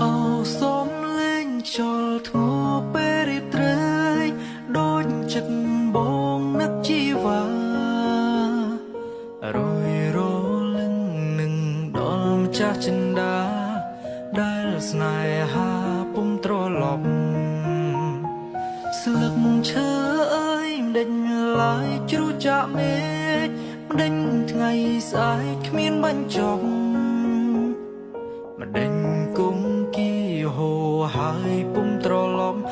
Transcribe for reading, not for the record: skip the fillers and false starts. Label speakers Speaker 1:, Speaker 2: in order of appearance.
Speaker 1: អូ សូមលេងខ្យល់ធ្ងរពេលរាត្រី ដូចចិត្តបងនឹកជីវ៉ា រយរលឹងនឹងដល់ម្ចាស់ចិន្តា ដែលស្នេហាពុំត្រឡប់។ ស្លឹកឈើអើយ មិនដេញឡើយជ្រុះចាក់មេឃ មិនដេញថ្ងៃស្អែកគ្មានបញ្ចប់ មិនដេញគង់គីហោហើយពុំត្រឡប់។